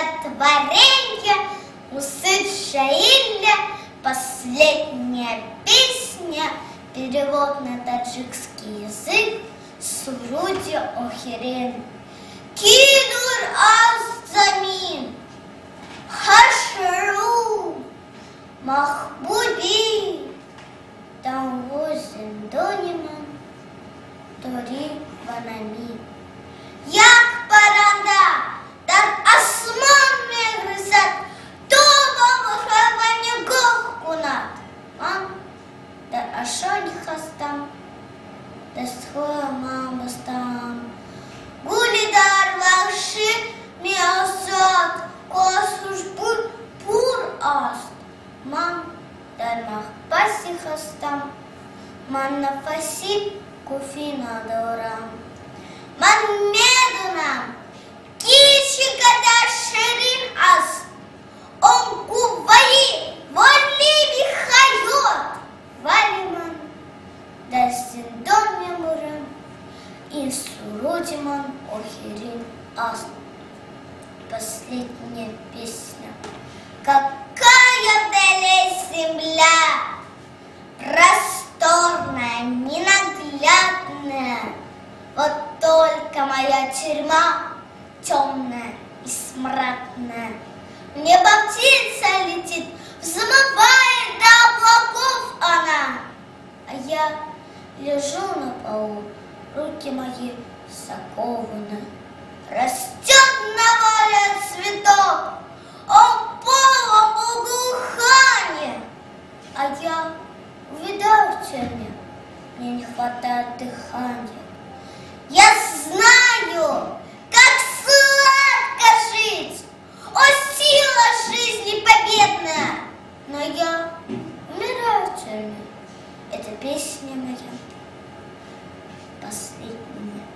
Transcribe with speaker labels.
Speaker 1: Стихотворение Мусы Джалиля «Последняя песня», перевод на таджикский язык, Суруди Охирин. Ки дур аз замин, хашру, махбуби, там зиндони ман, торик ва нами. Як паранда дар осмон мегрызад, то ба муҳабба нигоҳ кунад. Ман дар ашони хастам, дастҳоя ман бастам. Гули дар ваҳшӣ меосад, ку аз хушбӯй пур аст. Ман дар маҳбаси хастам, ман нафаси кофӣ надорам. Ман медонам, ки чӣ қадар ширин аст он қувваи ғолиби ҳаёт, вале ман дар зиндон мемурам, ин суруди ман охирин аст. Последняя песня. Какая вдали земля, просторная, ненаглядная. Вот только моя тюрьма темная и смрадная. В небо птица летит, взмывает до облаков она. А я лежу на полу, руки мои закованы. Растет на воле цветок, он полон благоухания. А я увядаю в тюрьме, мне не хватает дыхания. Я знаю, как сладко жить, о, сила жизни победная. Но я умираю в тюрьме, эта песня моя последняя.